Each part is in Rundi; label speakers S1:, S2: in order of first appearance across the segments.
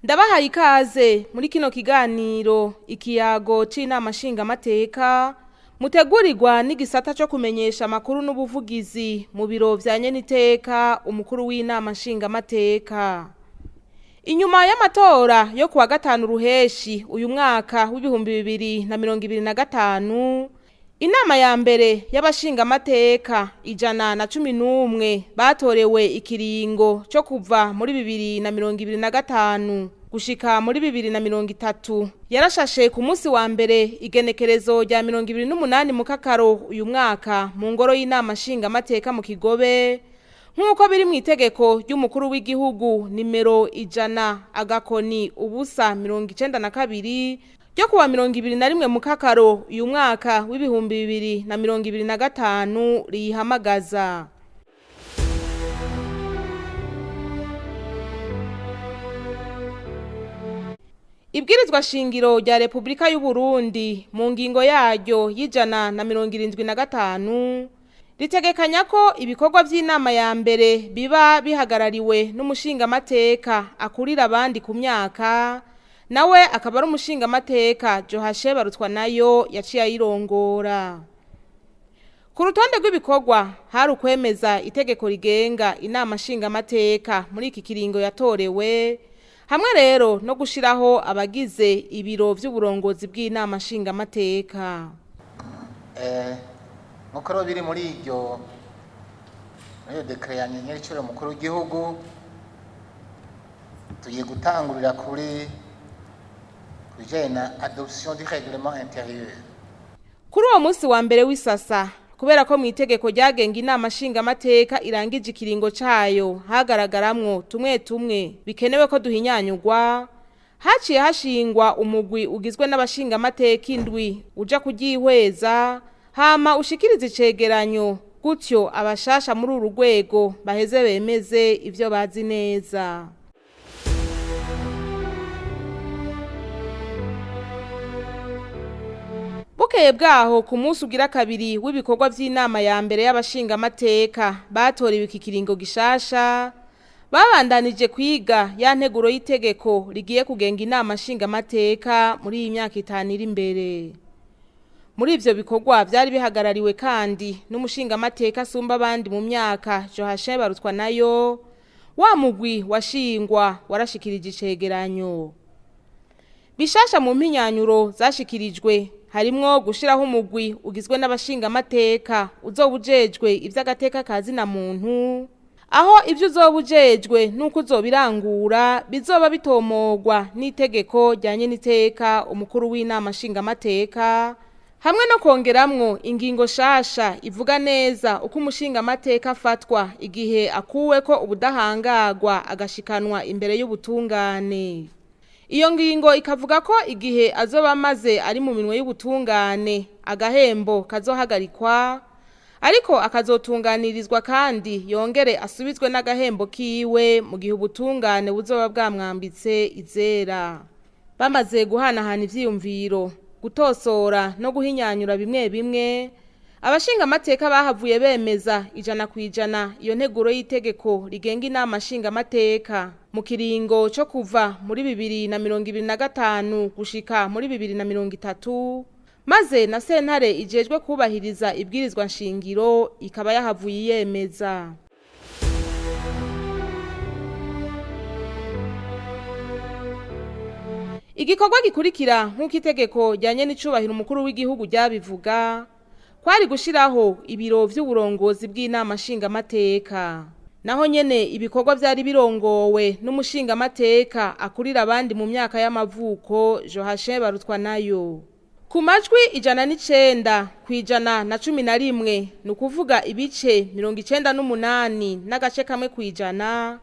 S1: Ndabahaye ikaze muri kino kiganiro ikiyago c'inama nshingamateka mutegurirwa n'igisata co kumenyesha amakuru n'ubuvugizi mu biro vya nyeniteka umukuru w'inama nshingamateka. Inyuma y'amatora yo kuwa gatanu ruheshi uyu mwaka w'2025, inama ya mbere y'abashingamateka 111 batorewe ikiringo co kuva muri 2025 gushika muri 2030 yarashashe ku munsi wa mbere igenekerezo rya 28 Mukakaro uyu mwaka mu ngoro y'inama nshingamateka mu Kigobe, nk'uko biri mu itegeko ry'umukuru w'igihugu nimero 100-092 ryo kuwa 21 Mukakaro uyu mwaka w'2025 riyihamagaza. Ibwirizwa shingiro rya Republika y'u Burundi mu ngingo yaryo y'175 ritegekanya ko ibikorwa vy'inama ya mbere biba bihagarariwe n'umushingamateka akurira abandi ku myaka, nawe akaba ari umushingamateka Johashe Barutwanayo yaciye ayirongora. Ku rutonde rw'ibikorwa hari ukwemeza itegeko rigenga inama nshingamateka muri iki kiringo yatorewe, hamwe rero no gushiraho abagize ibiro vy'uburongozi bw'inama nshingamateka.
S2: Nkuko rero biri muri iryo muri iyo décret ya nyenyeri mukuru w'igihugu, tugiye gutangurira kuri bijanye na adoption du règlement intérieur.
S1: Kuri uwo munsi wa mbere w'isasa, kubera ko mu itegeko ryagenga inama nshingamateka irangije ikiringo cayo hagaragaramwo tumwe tumwe bikenewe ko duhinyanyurwa, haciye hashingwa umugwi ugizwe n'abashingamateka 7 uja kuryihweza hama ushikirize icegeranyo, gutyo abashasha muri uru rwego baheze bemeze ivyo bazi neza. Bukeye bwaho ku munsi ugira kabiri w'ibikorwa vy'inama ya mbere y'abashingamateka batorewe iki kiringo gishasha, babandanije kwiga ya nteguro y'itegeko rigiye kugenga inama nshingamateka muri iyi myaka 5 iri imbere. Muri ivyo bikorwa vyari bihagarariwe kandi n'umushingamateka asumba abandi mu myaka Johashe Barutwanayo, wa mugwi washingwa warashikirije icegeranyo. Bishasha mu mpinyanyuro zashikirijwe harimwo gushiraho umugwi ugizwe n'abashingamateka uzobujejwe ivy'agateka kazi na muntu, aho ivyo uzobujejwe nuko uzobirangura bizoba bitomogwa n'itegeko ryanye n'iteka umukuru w'inama nshingamateka, hamwe no kongeramwo ingingo shasha ivuga neza uko umushingamateka afatwa igihe akuweko ubudahangagwa agashikanwa imbere y'ubutungane. Iyo ngingo ikavuga ko igihe azoba amaze ari mu minwe y'ubutungane agahembo kazohagarikwa, ariko akazotunganirizwa kandi yongere asubizwe n'agahembo kiwe mu gihe ubutungane buzoba bwamwambitse izera. Bamaze guhanahana ivyiyumviro, gutosora no guhinyanyura bimwe bimwe, abashingamateka bahavuye bemeza 100% iyo nteguro y'itegeko rigenga inama nshingamateka mu kiringo co kuva muri 2025 gushika muri 2030, maze na sentare ijejwe kubahiriza ibwirizwa nshingiro ikaba yahavuye yemeza. Igikorwa gikurikira nk'uko itegeko ryanye n'icubahiro umukuru w'igihugu ryabivuga, kwari gushiraho ibiro vy'uburongozi bw'inama nshingamateka. Naho nyene ibikorwa vyari birongowe n'umushingamateka akurira abandi mu myaka y'amavuko Johashe Barutwanayo. Ku majwi 109 ku 111, ni ukuvuga ibice 98.1%,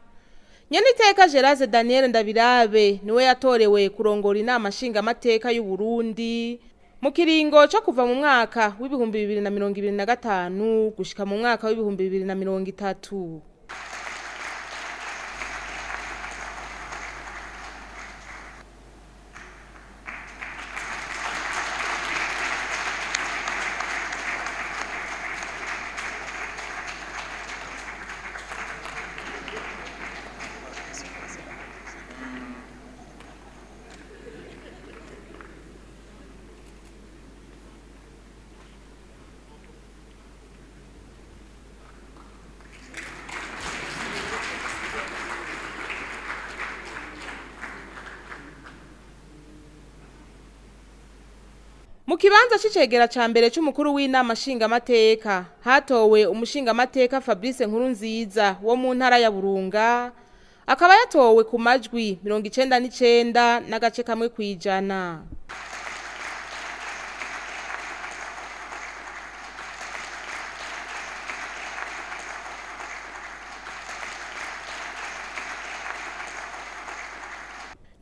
S1: nyeniteka Gerase Daniel Ndabirabe niwe yatorewe kurongora inama nshingamateka y'u Burundi mu kiringo co kuva mu mwaka w'2025 gushika mu mwaka w'2030. Mu kibanza c'icegera ca mbere c'umukuru w'inama nshingamateka hatowe umushingamateka Fabrice Nkurunziza wo mu ntara ya Burunga, akaba yatowe ku majwi 99.1%.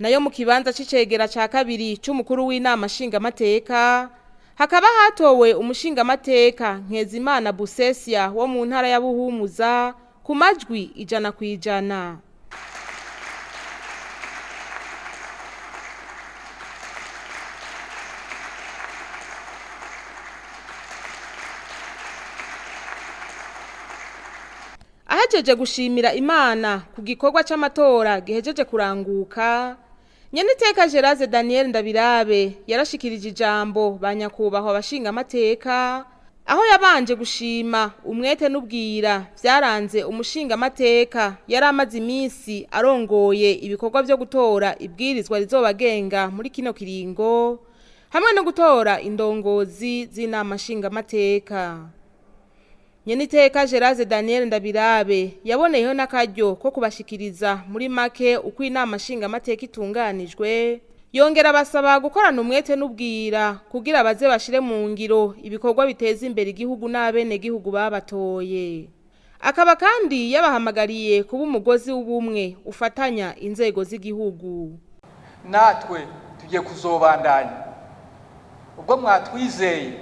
S1: Nayo mu kibanza c'icegera ca kabiri c'umukuru w'inama nshingamateka hakaba hatowe umushingamateka Nkezimana Busesia wo mu ntara ya Buhumuza ku majwi 100%. Ahejeje gushimira Imana ku gikorwa c'amatora gihejeje kuranguka, Nyeniteka Gerase Daniel Ndabirabe yarashikirije ijambo ba nyakubahwa abashingamateka, aho yabanje gushima umwete n'ubwira vyaranze umushingamateka yari amaze iminsi arongoye ibikorwa vyo gutora ibwirizwa rizobagenga muri kino kiringo, hamwe no gutora indongozi z'inama nshingamateka. Nyeniteka Gerase Daniel Ndabirabe yaboneyeho n'akaryo ko kubashikiriza muri make uko inama nshingamateka itunganijwe, yongera abasaba gukorana umwete n'ubwira kugira baze bashire mu ngiro ibikorwa biteza imbere igihugu n'abenegihugu babatoye. Akaba kandi yabahamagariye kuba umugozi w'ubumwe ufatanya inzego z'igihugu.
S3: Natwe tugiye kuzobandanya ubwo mwatwizeye,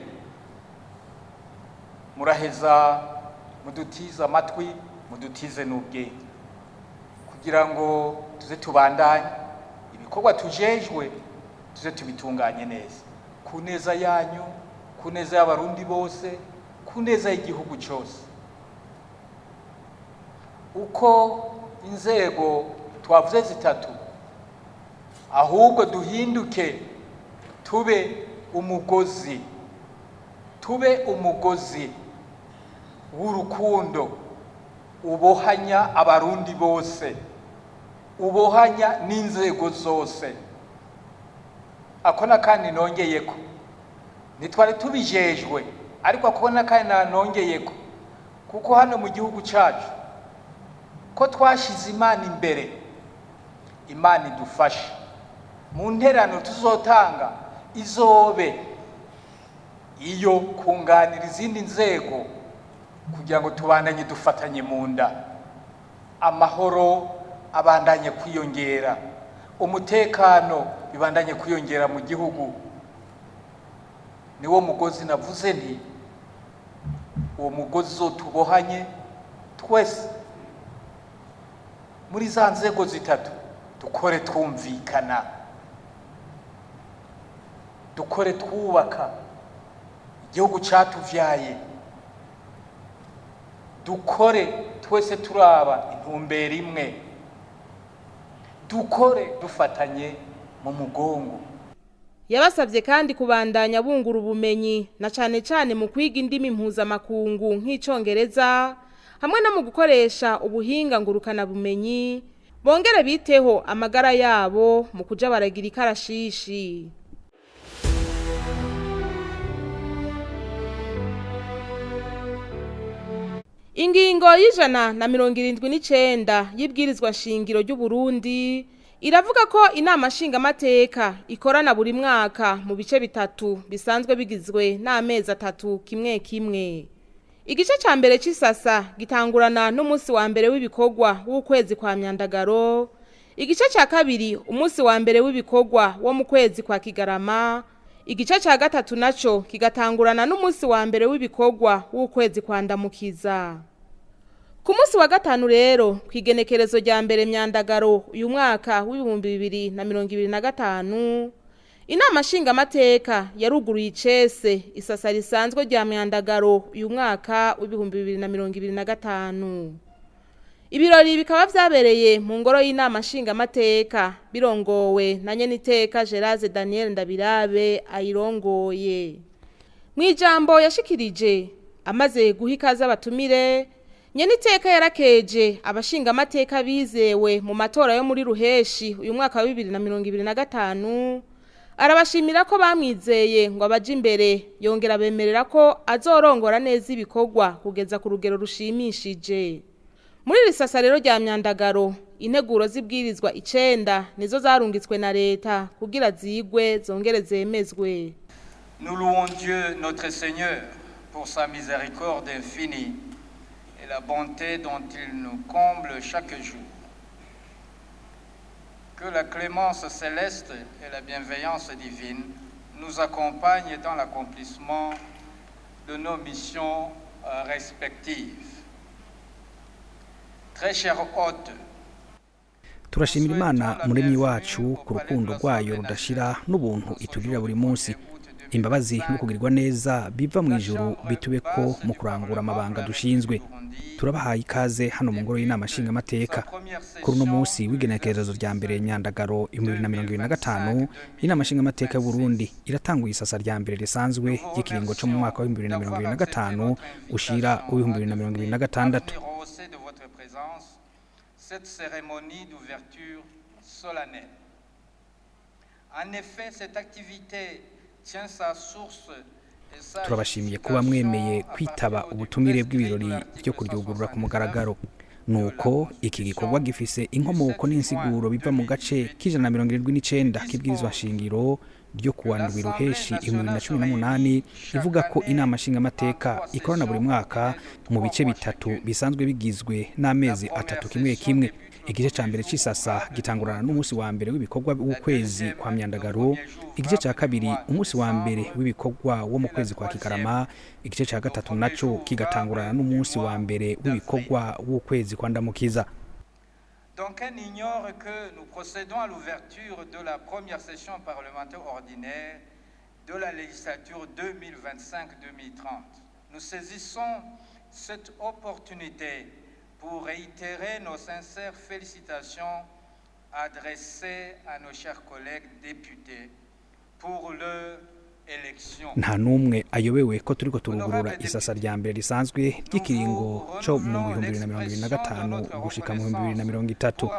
S3: muraheza mudutize amatwi, mudutize n'ubwenge kugira ngo tuze tubandanye ibikorwa tujejwe, tuze tubitunganye neza ku neza yanyu, ku neza y'abarundi bose, ku neza y'igihugu cyose. Uko inzego twavuze zitatu, ahubwo duhinduke tube umugozi, tube umugozi w'urukundo ubohanya abarundi bose, ubohanya n'inzego zose. Ako nakandi nongeyeko, ntitwari tubijejwe, ariko ako nakandi nanongeyeko, kuko hano mu gihugu cacu ko twashize Imana imbere, Imana idufashe mu nterano tuzotanga izobe iyo kunganira izindi nzego kugira ngo tubandanye dufatanye mu nda, amahoro abandanye kwiyongera, umutekano bibandanye kwiyongera mu gihugu. Niwo mugozi navuze nti uwo mugozi uzotubohanye twese muri za nzego zitatu, dukore twumvikana, dukore twubaka igihugu catuvyaye, dukore twese turaba intumbero imwe, dukore dufatanye mu mugongo.
S1: Yabasavye kandi kubandanya bungura ubumenyi na cane cane mu kwiga indimi mpuzamakungu nk'icongereza, hamwe no mu gukoresha ubuhinga ngurukana bumenyi, bongere biteho amagara yabo mu kuja baragira ikarashishi. Ingingo y'179 y'ibwirizwa shingiro ry'u Burundi iravuga ko inama nshingamateka ikorana buri mwaka mu bice bitatu bisanzwe bigizwe n'amezi atatu kimwe kimwe. Igice ca mbere c'isasa gitangurana n'umunsi wa mbere w'ibikorwa w'ukwezi kwa Myandagaro, igice ca kabiri umunsi wa mbere w'ibikorwa wo mu kwezi kwa Kigarama, igice ca gatatu naco kigatangurana n'umunsi wa mbere w'ibikorwa w'ukwezi kwa Ndamukiza. Ku munsi wa gatanu rero kw'igenekerezo rya mbere Myandagaro uyu mwaka w'2025, inama nshingamateka yaruguruye icese isasa risanzwe rya Myandagaro uyu mwaka w'2025. Ibirori bikaba vyabereye mu ngoro y'inama nshingamateka birongowe na nyeniteka Gerase Daniel Ndabirabe ayirongoye. Mw'ijambo yashikirije amaze guha ikaze abatumire, nyeniteka yarakeje abashingamateka bizewe mu matora yo muri Ruheshi uyu mwaka wa 2025, Arabashimira ko bamwizeye ngo abaje imbere, yongera bemerera ko azorongora neza ibikorwa kugeza ku rugero rushimishije. Muri iri sasa rero rya myandagaro, integuro z'ibwirizwa 9 nizo zarungitswe na leta kugira zigwe zongere zemezwe.
S4: Nous louons Dieu notre Seigneur pour sa miséricorde infinie et la bonté dont il nous comble chaque jour. Que la clémence céleste et la bienveillance divine nous accompagnent dans l'accomplissement de nos missions respectives. Très chers hôtes,
S5: Turashimira Imana Muremyi wacu ku rukundo rwayo rudashira n'ubuntu itugirira buri munsi. Imbabazi no kugirirwa neza biva mu ijuru bitube ko mu kurangura amabanga dushinzwe. Turabahaye ikaze hano mu ngoro y'Inama Nshingamateka kuri uno munsi w'igenekerezo rya 1 Nyandagaro 2025. Inama Nshingamateka y'u Burundi iratanguye isasa rya mbere risanzwe ry'ikiringo cyo mu mwaka wa 2025 ushira 2026.
S4: Cette cérémonie d'ouverture solennelle. En effet, cette activité tient sa source.
S5: Turabashimiye kuba mwemeye kwitaba ubutumire bw'ibirori byo kuryugurura ku mugaragaro. Nuko iki gikorwa gifise inkomoko n'insiguro biva mu gace k'179 k'ibwirizwa nshingiro ryo kuwa 7 Ruheshi 2018, ivuga ko Inama Nshingamateka ikorana buri mwaka mu bice bitatu bisanzwe bigizwe n'amezi atatu kimwe kimwe. Igice ca mbere c'isasa gitangurana n'umunsi wa mbere w'ibikorwa w'ukwezi kwa Myandagaro, igice ca kabiri umunsi wa mbere w'ibikorwa wo mu kwezi kwa Kigarama, igice ca gatatu naco kigatangurana n'umunsi wa mbere w'ibikorwa w'ukwezi kwa Ndamukiza.
S4: D'aucuns ignorent que nous procédons à l'ouverture de la première session parlementaire ordinaire de la législature 2025-2030. Nous saisissons cette opportunité pour réitérer nos sincères félicitations adressées à nos chers collègues députés pour leur élection.
S5: Nta n'umwe ayobewe ko turiko turugurura isasa rya mbere risanzwe ry'ikiringo co mu 2025 gushika mu 2030.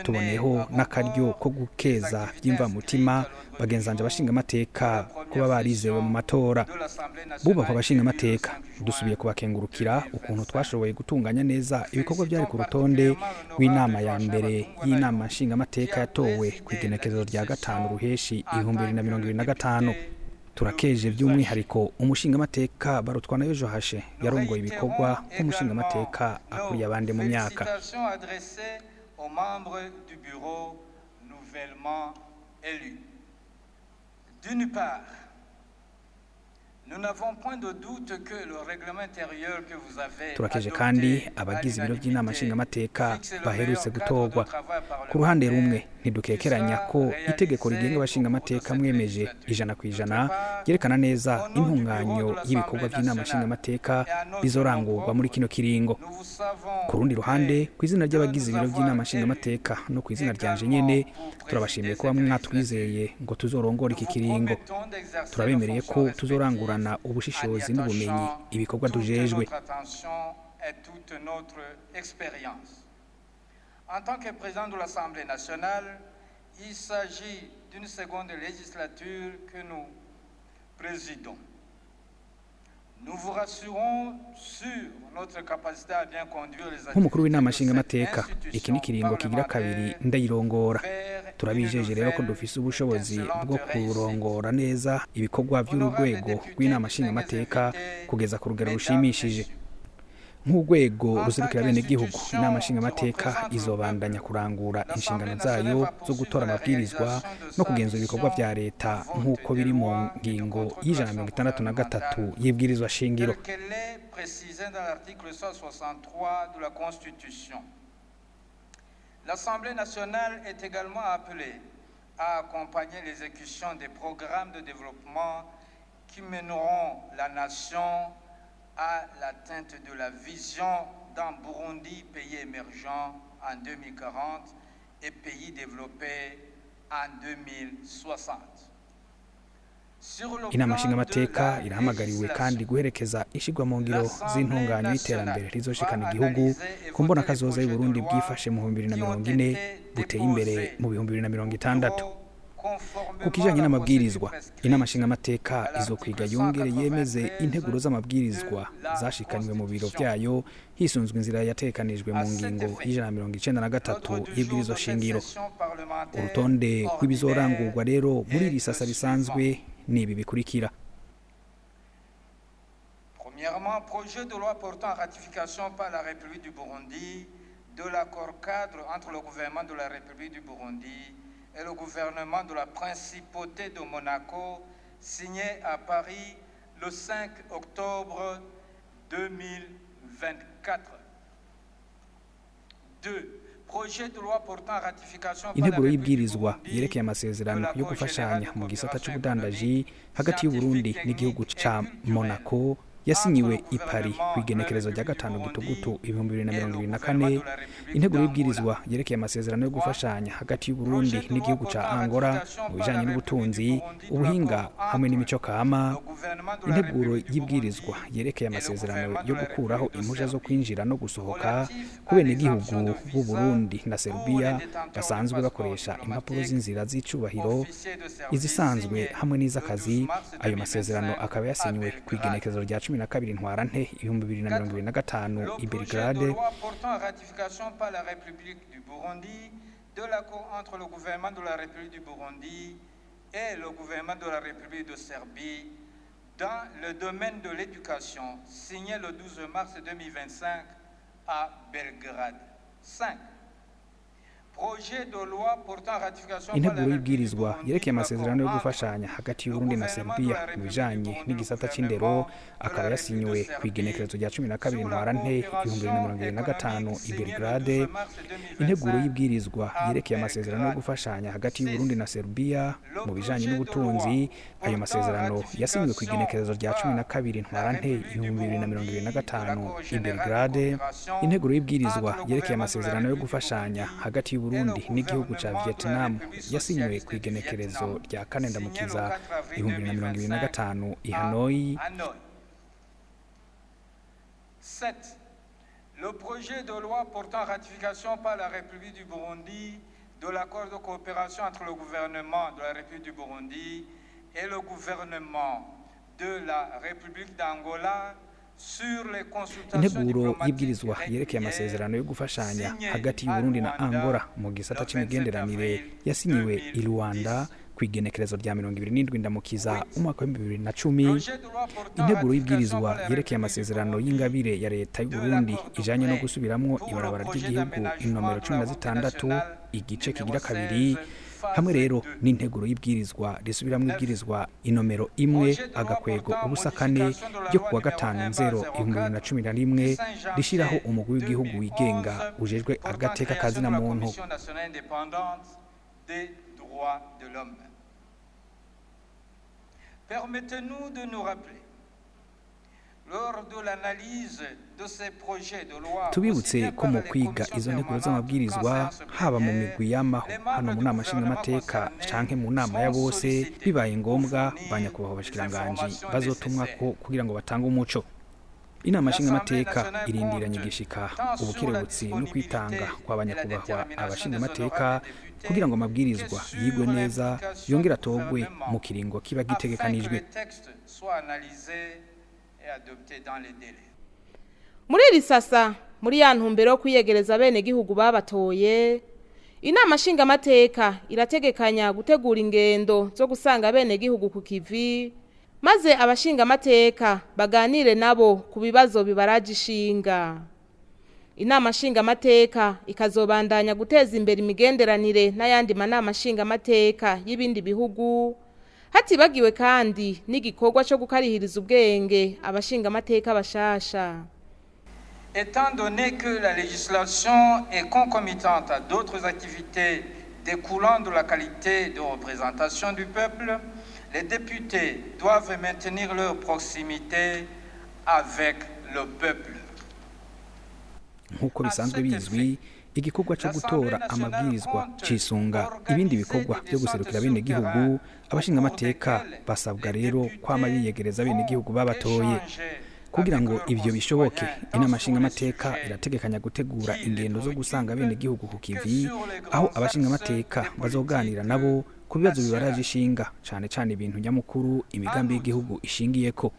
S5: Tuboneyeho n'akaryo ko gukeza vy'imvamutima bagenzanje abashingamateka kuba barizewe mu matora. Bubahwa abashingamateka, dusubiye kubakengurukira ukuntu twashoboye gutunganya neza ibikorwa byari ku rutonde rw'inama ya mbere y'Inama Nshingamateka yatowe ku igenekerezo rya 5 Ruheshi 2025. Turakeje by'umwihariko umushingamateka Barutwanayo Johashe yarongoye ibikorwa nk'umushingamateka akuriye abandi mu myaka.
S4: Félicitations adressées aux membres du bureau nouvellement élus. D'une part, nous n'avons point de doute que le règlement intérieur que vous avez
S5: Turakeje kandi
S4: adopté à
S5: abagize ibiro by'Inama
S4: l'unanimité
S5: Nshingamateka
S4: fixe le
S5: baherutse
S4: meilleur cadre de
S5: gutorwa.
S4: travail
S5: Ku ruhande rumwe,
S4: parlementaire
S5: ntidukekeranya
S4: qui
S5: ko
S4: sera
S5: itegeko rigenga
S4: réalisé au cours de
S5: abashingamateka
S4: cette
S5: mwemeje
S4: législature.
S5: 100%
S4: D'autre part,
S5: ryerekana neza
S4: au nom du bureau
S5: intunganyo
S4: de l'Assemblée
S5: y'ibikorwa by'Inama
S4: nationale
S5: Nshingamateka
S4: et à notre nom
S5: bizorangurwa muri
S4: propre,
S5: kino kiringo.
S4: nous vous savons
S5: Ku rundi ruhande,
S4: gré
S5: ku izina
S4: de
S5: ry'abagize
S4: nous
S5: ibiro
S4: avoir
S5: by'Inama
S4: élus
S5: Nshingamateka no ku izina ryanje
S4: également
S5: nyene,
S4: pour
S5: turabashimiye
S4: présider
S5: kuba
S4: cette
S5: mwatwizeye
S4: législature.
S5: ngo tuzorongore
S4: Nous
S5: iki
S4: vous
S5: kiringo.
S4: promettons d'exercer nos
S5: Turabemereye ko
S4: fonctions respectives
S5: tuzorangurana
S4: en y
S5: ubushishozi n'ubumenyi
S4: attachant
S5: ibikorwa
S4: toute
S5: tujejwe.
S4: notre attention et toute notre expérience. En tant que président de l'Assemblée nationale, il s'agit d'une seconde législature que nous présidons. Nous vous rassurons sur notre capacité à bien conduire les
S5: Nk'umukuru
S4: activités
S5: w'Inama
S4: de cette
S5: Nshingamateka, iki ni
S4: institution
S5: ikiringo kigira kabiri
S4: parlementaire
S5: ndayirongora.
S4: vers une
S5: Turabijeje rero ko
S4: nouvelle
S5: dufise ubushobozi bwo
S4: étincelante réussite.
S5: kurongora neza ibikorwa
S4: Honorables
S5: by'urwego
S4: députés,
S5: rw'Inama
S4: distingués
S5: Nshingamateka
S4: invités,
S5: kugeza ku rugero
S4: mesdames,
S5: rushimishije.
S4: messieurs,
S5: Nk'urwego
S4: en tant
S5: ruserukira abenegihugu, Inama
S4: qu'institution qui
S5: Nshingamateka
S4: représente le
S5: izobandanya
S4: peuple,
S5: kurangura
S4: l'Assemblée
S5: inshingano
S4: nationale
S5: zayo
S4: va
S5: zo
S4: poursuivre
S5: gutora
S4: la
S5: amabwirizwa
S4: réalisation de
S5: no
S4: sa
S5: kugenzura ibikorwa
S4: mission
S5: vya leta
S4: de vote
S5: nk'uko
S4: des
S5: biri mu
S4: lois et de
S5: ngingo
S4: contrôle de
S5: y'ijana na
S4: l'action
S5: mirongo itandatu na gatatu
S4: gouvernementale
S5: y'ibwirizwa shingiro.
S4: telle qu'elle est précisée dans l'article 163 de la Constitution. L'Assemblée nationale est également appelée à accompagner l'exécution des programmes de développement qui mèneront la nation à l'atteinte de la vision d'un Burundi pays émergent en 2040 et pays développé en 2060. Sur le
S5: Inama
S4: plan de
S5: Nshingamateka
S4: la
S5: irahamagariwe kandi
S4: législation,
S5: guherekeza ishigwa mu ngiro
S4: l'Assemblée
S5: z'intunganyo y'iterambere
S4: nationale
S5: rizoshikana
S4: va
S5: igihugu
S4: analyser et
S5: ku mbona
S4: voter les
S5: kazoza
S4: projets de
S5: y'Uburundi
S4: loi
S5: bwifashe mu
S4: qui ont
S5: 2040
S4: été
S5: buteye imbere
S4: déposés
S5: mu
S4: au
S5: 2060.
S4: bureau
S5: Ku kijanye n'amabwirizwa, inama nshingamateka izokwiga yongere yemeze integuro z'amabwirizwa zashikanywe mu biro vyayo hisunzwe inzira yatekanijwe mu ngingo y'193 y'ibwirizwa shingiro. Urutonde rw'ibizorangurwa rero muri iri sasa risanzwe ni ibi bikurikira.
S4: Premièrement, projet de loi portant ratification par la République du Burundi de l'accord cadre entre le gouvernement de la République du Burundi et le gouvernement de la Principauté de Monaco, signé à Paris le 5 octobre 2024. 2. Projet de loi portant ratification par la
S5: Integuro
S4: République du
S5: y'ibwirizwa
S4: Burundi
S5: yerekeye
S4: de
S5: amasezerano yo
S4: l'accord général
S5: gufashanya
S4: de
S5: mu gisata
S4: coopération
S5: c'ubudandaji
S4: économique,
S5: hagati y'Uburundi
S4: scientifique,
S5: n'igihugu
S4: technique
S5: ca
S4: et culturelle
S5: Monaco yasinyiwe i Paris kw'igenekerezo rya 5 gitugutu 2024. Integuro y'ibwirizwa yerekeye amasezerano yo gufashanya hagati y'Uburundi n'igihugu ca Angola mu bijanye n'ubutunzi, ubuhinga hamwe n'imico kama. Integuro y'ibwirizwa yerekeye amasezerano yo gukuraho impusha zo kwinjira no gusohoka ku benegihugu b'u Burundi na Serbia basanzwe bakoresha impapuro z'inzira z'icubahiro, izisanzwe hamwe n'iz'akazi. Ayo masezerano akaba yasinywe ku igenekerezo rya 12 ntwarante 2025
S4: Le
S5: i
S4: projet de
S5: Belgrade.
S4: loi portant ratification par la République du Burundi de l'accord entre le gouvernement de la République du Burundi et le gouvernement de la République de Serbie dans le domaine de l'éducation, signé le 12 mars 2025 à Belgrade. 5. Projet de loi portant ratification par la
S5: Integuro
S4: République du
S5: y'ibwirizwa
S4: Burundi
S5: yerekeye
S4: de
S5: amasezerano yo
S4: l'accord entre
S5: gufashanya hagati
S4: le
S5: y'Uburundi na
S4: gouvernement de
S5: Serbia
S4: la
S5: mu
S4: République du
S5: bijanye
S4: Burundi et le
S5: n'igisata c'indero
S4: gouvernement de
S5: akaba
S4: la République de
S5: yasinyiwe ku
S4: Serbie
S5: igenekerezo rya 12
S4: sur la
S5: ntwarante
S4: coopération
S5: 2025
S4: économique
S5: i
S4: signé le
S5: Belgrade.
S4: 12 mars
S5: Integuro
S4: 2025
S5: y'ibwirizwa
S4: à
S5: yerekeye amasezerano yo
S4: Belgrade.
S5: gufashanya hagati
S4: 6.
S5: y'Uburundi na Serbia
S4: Le
S5: mu bijanye
S4: projet de
S5: n'ubutunzi,
S4: loi
S5: ayo
S4: portant
S5: masezerano yasinywe ku
S4: ratification
S5: igenekerezo rya
S4: par
S5: 12
S4: la
S5: ntwarante
S4: République du Burundi de
S5: 2025
S4: l'accord
S5: i
S4: général de
S5: Belgrade.
S4: coopération
S5: Integuro y'ibwirizwa
S4: entre le
S5: yerekeye
S4: gouvernement de la
S5: amasezerano yo
S4: République du
S5: gufashanya
S4: Burundi
S5: hagati
S4: et le
S5: y'Uburundi n'igihugu ca
S4: gouvernement de la
S5: Vietnam
S4: République
S5: yasinywe
S4: socialiste
S5: ku
S4: du
S5: igenekerezo
S4: Vietnam,
S5: rya 4
S4: signé le
S5: ndamukiza
S4: 4 avril
S5: 2025
S4: 2025
S5: i
S4: à
S5: Hanoi.
S4: Hanoï. 7. Le projet de loi portant ratification par la République du Burundi de l'accord de coopération entre le gouvernement de la République du Burundi et le gouvernement de la République d'Angola sur les consultations
S5: Integuro
S4: diplomatiques
S5: y'ibwirizwa yerekeye
S4: régulières
S5: amasezerano yo gufashanya
S4: signé
S5: hagati
S4: à
S5: y'Uburundi na
S4: Luanda
S5: Angola mu gisata
S4: le 27
S5: c'imigenderanire
S4: avril
S5: yasinyiwe i Luanda
S4: 2010.
S5: ku igenekerezo rya 27 ndamukiza
S4: 8.
S5: umwaka wa 2010.
S4: Projet de loi portant
S5: Integuro
S4: ratification
S5: y'ibwirizwa
S4: par la
S5: yerekeye
S4: République du
S5: amasezerano
S4: Burundi
S5: y'ingabire ya leta
S4: de
S5: y'Uburundi
S4: l'accord de
S5: ijanye no
S4: prêt
S5: gusubiramwo
S4: pour le
S5: ibarabara
S4: projet
S5: ry'igihugu
S4: d'aménagement
S5: inomero
S4: de la
S5: cumi na
S4: route
S5: zitandatu
S4: nationale
S5: igice
S4: numéro
S5: kigira kabiri,
S4: 16
S5: hamwe
S4: phase
S5: rero
S4: 2.
S5: n'integuro y'ibwirizwa risubiramwo
S4: 9.
S5: ibwirizwa inomero 1
S4: Projet de loi
S5: agakwego
S4: portant
S5: ubusa 4
S4: modification de la
S5: ryo
S4: loi
S5: kuwa
S4: numéro
S5: 5
S4: 1
S5: nzero
S4: 04
S5: 2011
S4: du 5
S5: rishiraho
S4: janvier
S5: umugwi w'igihugu wigenga
S4: 2011
S5: ujejwe
S4: portant
S5: agateka
S4: création
S5: kazina
S4: de la
S5: muntu.
S4: Commission nationale indépendante des droits de l'homme. Permettez-nous de nous rappeler, lors de l'analyse de ces projets de loi, aussi
S5: Tubibutse
S4: bien
S5: ko
S4: par
S5: mu
S4: les
S5: kwiga
S4: commissions
S5: izo nteguro
S4: permanentes qu'en
S5: z'amabwirizwa,
S4: séance
S5: haba mu
S4: plénière,
S5: migwi yamaho
S4: les
S5: hano
S4: membres
S5: mu
S4: du
S5: nama
S4: gouvernement
S5: nshingamateka
S4: concernés
S5: canke mu nama ya
S4: sont
S5: bose,
S4: sollicités
S5: bibaye
S4: pour
S5: ngombwa ba
S4: fournir
S5: nyakubahwa
S4: les
S5: bashikiranganji
S4: informations
S5: bazotumwako
S4: nécessaires.
S5: kugira ngo batange umuco. Inama
S4: L'Assemblée
S5: nshingamateka
S4: nationale
S5: irindiranye
S4: compte
S5: igishika
S4: tant sur la
S5: ubukerebutsi no kwitanga
S4: disponibilité
S5: kwa
S4: et la
S5: banyakubahwa
S4: détermination des
S5: abashingamateka
S4: honorables députés
S5: kugira ngo
S4: que
S5: amabwirizwa yigwe
S4: sur
S5: neza
S4: l'implication
S5: yongere
S4: du
S5: atogwe mu
S4: gouvernement
S5: kiringo kiba
S4: afin que
S5: gitegekanijwe.
S4: les textes soient analysés et adoptés dans les délais.
S1: Muri iri sasa, muri ya ntumbero yo kwiyegereza abenegihugu babatoye, inama nshingamateka irategekanya gutegura ingendo zo gusanga abenegihugu ku kivi, maze abashingamateka baganire nabo ku bibazo bibaraje ishinga. Inama nshingamateka ikazobandanya guteza imbere imigenderanire n'ayandi manama nshingamateka y'ibindi bihugu, hatibagiwe kandi n'igikorwa cyo gukarihiriza ubwenge abashingamateka bashasha.
S4: Étant donné que la législation est concomitante à d'autres activités découlant de la qualité de représentation du peuple, les députés doivent maintenir leur proximité avec le peuple.
S5: Nk'uko bisanzwe bizwi, igikorwa cyo gutora amabwirizwa cisunga ibindi bikorwa byo guserukira abenegihugu. Abashingamateka basabwa rero kwama biyegereza abenegihugu babatoye. Kugira ngo ivyo bishoboke, inama nshingamateka irategekanya gutegura ingendo zo gusanga abenegihugu ku kivi, aho abashingamateka bazoganira nabo ku bibazo bibaraje
S4: nationale.
S5: ishinga, cane cane ibintu nyamukuru imigambi y'igihugu ishingiyeko.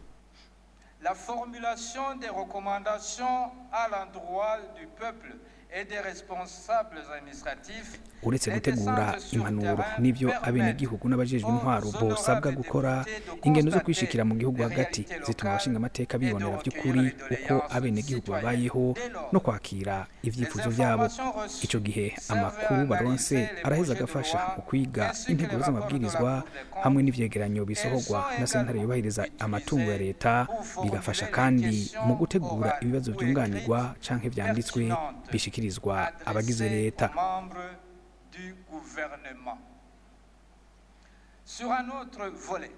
S4: La formulation des recommandations à l'endroit du peuple et des responsables administratifs,
S5: Uretse
S4: les
S5: gutegura
S4: descentes sur
S5: impanuro
S4: terrain
S5: n'ivyo
S4: permettent
S5: abenegihugu n'abajejwe
S4: aux
S5: intwaro bosabwa
S4: honorables
S5: gukora,
S4: députés de
S5: ingendo zo
S4: constater
S5: kwishikira mu gihugu
S4: les
S5: hagati
S4: réalités
S5: zituma
S4: locales
S5: abashingamateka
S4: et de
S5: bibonera
S4: recueillir
S5: vy'ukuri
S4: les
S5: uko
S4: doléances
S5: abenegihugu
S4: citoyennes.
S5: babayeho
S4: Dès lors,
S5: no kwakira
S4: les
S5: ivyifuzo vyabo.
S4: informations reçues
S5: Ico gihe
S4: servent à
S5: amakuru baronse
S4: analyser les
S5: araheza
S4: projets de
S5: agafasha
S4: loi
S5: mu kwiga
S4: ainsi que les
S5: integuro
S4: rapports de la
S5: z'amabwirizwa
S4: Cour des comptes.
S5: hamwe n'ivyegeranyo
S4: Elles
S5: bisohorwa
S4: sont
S5: na sentare
S4: également
S5: yubahiriza amatungo ya
S4: utilisées
S5: leta,
S4: pour formuler
S5: bigafasha
S4: les
S5: kandi mu
S4: questions
S5: gutegura
S4: orales
S5: ibibazo
S4: ou
S5: vyunganirwa
S4: écrites
S5: canke vyanditswe
S4: pertinentes
S5: bishikirizwa abagize
S4: adressées
S5: leta.
S4: aux membres du gouvernement. Sur un autre volet,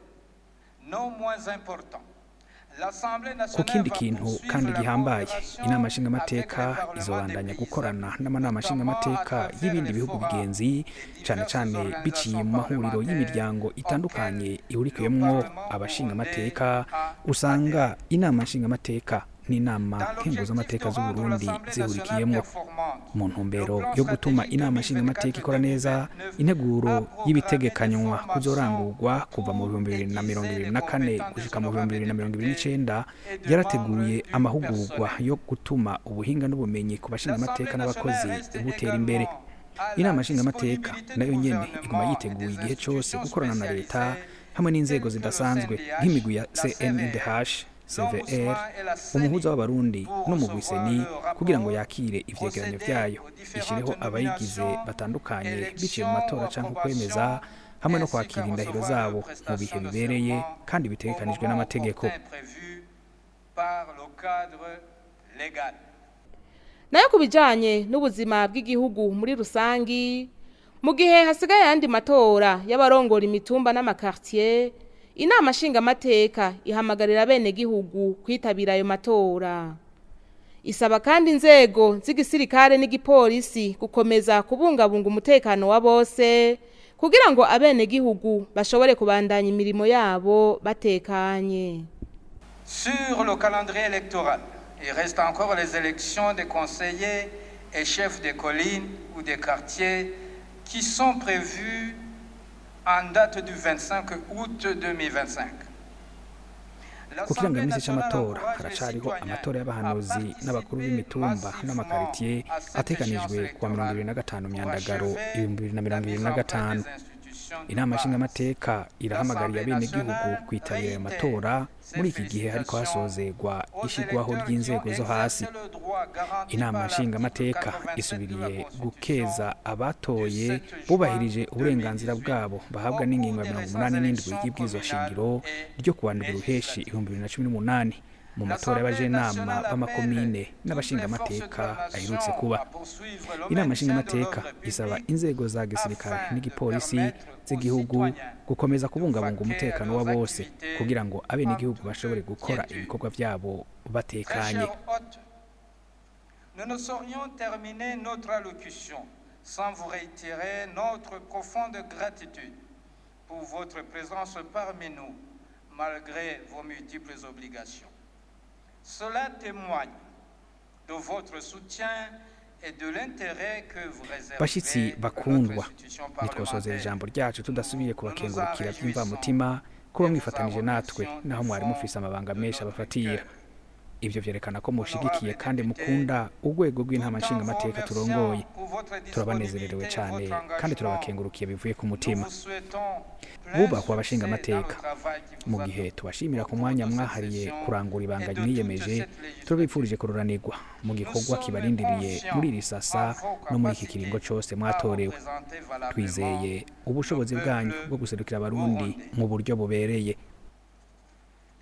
S4: non moins important, l'Assemblée
S5: Ku
S4: nationale
S5: kindi
S4: va
S5: kintu
S4: poursuivre
S5: kandi
S4: la
S5: gihambaye,
S4: coopération
S5: inama
S4: avec les
S5: nshingamateka
S4: parlements des
S5: izobandanya
S4: pays
S5: gukorana
S4: amis,
S5: n'amanama
S4: notamment à
S5: nshingamateka
S4: travers
S5: y'ibindi
S4: les
S5: bihugu
S4: forats
S5: bigenzi,
S4: des
S5: cane
S4: diverses
S5: cane biciye
S4: organisations
S5: mu mahuriro
S4: parlementaires
S5: y'imiryango
S4: auxquelles
S5: itandukanye
S4: le
S5: ihurikiyemwo
S4: Parlement burundais
S5: abashingamateka.
S4: a
S5: Usanga
S4: adhéré.
S5: inama nshingamateka n'inama
S4: Dans l'objectif de
S5: nkenguzamateka
S4: rendre
S5: z'Uburundi
S4: l'Assemblée nationale
S5: zihurikiyemwo.
S4: performante,
S5: Mu
S4: le
S5: ntumbero
S4: plan
S5: yo gutuma
S4: stratégique
S5: inama nshingamateka ikora neza,
S4: 2024-2029
S5: integuro
S4: a programmé des
S5: y'ibitegekanywa
S4: formations
S5: kuzorangurwa kuva mu
S4: pour
S5: bihumbi bibiri na mirongo
S4: aiguiser
S5: ibiri
S4: les
S5: na kane
S4: compétences des
S5: gushika mu bihumbi
S4: honorables
S5: bibiri na mirongo ibiri
S4: députés
S5: n'icenda
S4: et de membres
S5: yarateguye
S4: du
S5: amahugurwa
S4: personnel.
S5: yo gutuma ubuhinga n'ubumenyi ku bashingamateka
S4: L'Assemblée
S5: n'abakozi
S4: nationale reste
S5: butera imbere.
S4: également à la
S5: Inama nshingamateka
S4: disponibilité du
S5: nayo nyene iguma
S4: gouvernement et
S5: yiteguye
S4: des
S5: igihe cose
S4: institutions
S5: gukorana na leta
S4: spécialisées
S5: hamwe n'inzego
S4: telles que le
S5: zidasanzwe
S4: CNDH,
S5: nk'imigwi ya
S4: la CVR,
S5: CNDH, CVR,
S4: l'Ombudsman et la CENI
S5: umuhuza w'abarundi
S4: pour
S5: n'umugwi
S4: recevoir
S5: CENI
S4: leurs
S5: kugira ngo
S4: rapports,
S5: yakire ivyegeranyo
S4: procéder
S5: vyayo,
S4: aux
S5: ishireho
S4: différentes
S5: abayigize
S4: nominations,
S5: batandukanye biciye mu
S4: élections ou
S5: matora canke ukwemeza,
S4: approbations,
S5: hamwe no
S4: ainsi qu'à
S5: kwakira indahiro
S4: recevoir
S5: zabo
S4: leurs
S5: mu bihe
S4: prestations de
S5: bibereye
S4: serment
S5: kandi
S4: au
S5: bitegekanijwe
S4: moment
S5: n'amategeko.
S4: opportun prévu par le cadre légal.
S1: Nayo ku bijanye n'ubuzima bw'igihugu muri rusangi, mu gihe hasigaye ayandi matora y'abarongora imitumba n'amakartier, inama nshingamateka ihamagarira abenegihugu kwitabira ayo matora. Isaba kandi inzego z'igisirikare n'igipolisi gukomeza kubungabunga umutekano wa bose kugira ngo abenegihugu bashobore kubandanya imirimo yabo batekanye.
S4: Sur le calendrier électoral, il reste encore les élections des conseillers et chefs des collines ou des quartiers qui sont prévues en date du 25 août 2025.
S5: Ku
S4: L'Assemblée
S5: kirangamisi
S4: nationale
S5: c'amatora
S4: encourage les
S5: haracariho
S4: citoyens
S5: amatora
S4: à
S5: y'abahanuzi n'abakuru
S4: participer
S5: b'imitumba n'amakaritiye
S4: massivement à cette
S5: ategekanijwe
S4: échéance
S5: kuwa mirongo ibiri
S4: électorale
S5: na gatanu
S4: pour
S5: Myandagaro
S4: achever
S5: ibihumbi bibiri na
S4: la
S5: mirongo ibiri
S4: mise
S5: na
S4: en place
S5: gatanu.
S4: des institutions de
S5: Inama
S4: base.
S5: nshingamateka irahamagariye
S4: L'Assemblée
S5: abenegihugu
S4: nationale
S5: kwitabira ayo
S4: réitère
S5: matora
S4: ses
S5: muri iki gihe hariko
S4: félicitations
S5: hasozerwa
S4: aux
S5: ishirwaho
S4: électeurs qui
S5: ry'inzego
S4: ont
S5: zo hasi.
S4: exercé le droit garanti
S5: Inama
S4: par l'article
S5: nshingamateka
S4: 87 de la
S5: isubiriye
S4: Constitution
S5: gukeza
S4: du
S5: abatoye
S4: 7 juin
S5: bubahirije uburenganzira
S4: 2018
S5: bwabo bahabwa
S4: au
S5: n'ingingo
S4: cours
S5: ya
S4: des
S5: mirongo
S4: récentes
S5: umunani n'indwi
S4: élections
S5: y'ibwirizwa
S4: communales
S5: shingiro
S4: et
S5: ryo kuwa ndwi Ruheshi
S4: législatives.
S5: 2018 mu matora
S4: L'Assemblée
S5: y'abajenama
S4: nationale
S5: b'amakomine
S4: appelle toutes les forces de
S5: n'abashingamateka
S4: la
S5: aherutse
S4: nation
S5: kuba.
S4: à poursuivre le
S5: Inama
S4: maintien de
S5: nshingamateka
S4: l'ordre
S5: isaba
S4: public
S5: inzego za gisirikare
S4: afin de
S5: n'igipolisi
S4: permettre aux
S5: z'igihugu
S4: citoyens
S5: gukomeza
S4: de
S5: kubungabunga
S4: vaquer à
S5: umutekano wa
S4: leurs
S5: bose
S4: activités
S5: kugira ngo
S4: en
S5: abenegihugu bashobore
S4: toute
S5: gukora
S4: quiétude.
S5: ibikorwa vyabo
S4: Très
S5: batekanye.
S4: chers hôtes, nous ne saurions terminer notre allocution sans vous réitérer notre profonde gratitude pour votre présence parmi nous, malgré vos multiples obligations. Cela témoigne de votre soutien et de l'intérêt que vous
S5: Bashitsi
S4: réservez à notre
S5: bakundwa,
S4: institution
S5: ntitwosozera
S4: parlementaire.
S5: ijambo ryacu
S4: Nous
S5: tudasubiye
S4: nous nous en
S5: kubakengurukira
S4: réjouissons
S5: by'imvamutima kuba
S4: et vous en
S5: mwifatanije natwe
S4: remercions du
S5: naho mwari
S4: fond
S5: mufise amabanga
S4: de
S5: menshi
S4: notre
S5: abafatira.
S4: cœur.
S5: Ivyo vyerekana ko mushigikiye
S4: Honorables
S5: kandi
S4: députés,
S5: mukunda urwego rw'inama
S4: tout en vous
S5: nshingamateka
S4: remerciant
S5: turongoye.
S4: pour votre
S5: Turabanezererewe
S4: disponibilité et
S5: cane
S4: votre
S5: kandi
S4: engagement,
S5: turabakengurukiye bivuye ku
S4: nous
S5: mutima.
S4: vous souhaitons plein
S5: Bubahwa
S4: succès dans le
S5: abashingamateka,
S4: travail qui
S5: mu
S4: vous
S5: gihe
S4: attend
S5: tubashimira
S4: au
S5: ku
S4: cours
S5: mwanya
S4: de cette
S5: mwahariye
S4: session
S5: kurangura
S4: et
S5: ibanga
S4: de toute
S5: mwiyemeje,
S4: cette législature.
S5: turabifurije kururanirwa mu
S4: Nous
S5: gikorwa
S4: sommes
S5: kibarindiriye
S4: confiants
S5: muri iri
S4: en
S5: sasa
S4: vos
S5: no muri iki kiringo
S4: capacités
S5: cose
S4: à
S5: mwatorewe.
S4: représenter valablement
S5: Twizeye
S4: le
S5: ubushobozi bwanyu
S4: peuple
S5: bwo guserukira abarundi
S4: burundais.
S5: mu buryo bubereye.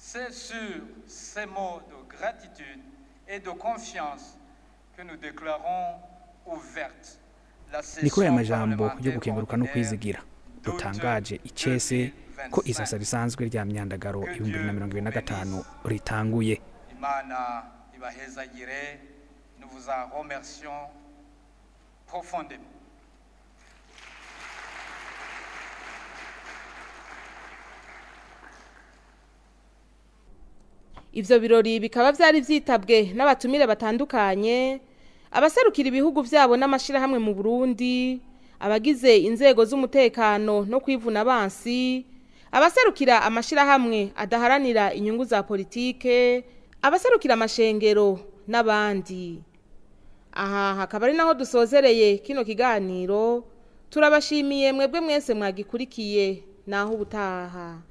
S4: C'est sur ces mots de gratitude et de confiance que nous déclarons ouverte la
S5: Ni kuri aya
S4: session
S5: majambo yo
S4: parlementaire
S5: gukenguruka no
S4: ordinaire
S5: kwizigira
S4: d'août
S5: dutangaje icese ko isasa
S4: 2025.
S5: risanzwe rya Myandagaro
S4: Que
S5: ibihumbi bibiri na
S4: Dieu
S5: mirongo ibiri
S4: vous
S5: na gatanu
S4: bénisse.
S5: ritanguye.
S4: Imana ibahezagire. Nous vous en remercions profondément.
S1: Ivyo birori bikaba vyari vyitabwe n'abatumire batandukanye, abaserukira ibihugu vyabo n'amashirahamwe mu Burundi, Abagize inzego z'umutekano no kwivuna abansi, abaserukira amashirahamwe adaharanira inyungu za politike, abaserukira amashengero n'abandi. Aha hakaba ari naho dusozereye kino kiganiro. Turabashimiye mwebwe mwese mwagikurikiye. Naho ubutaha.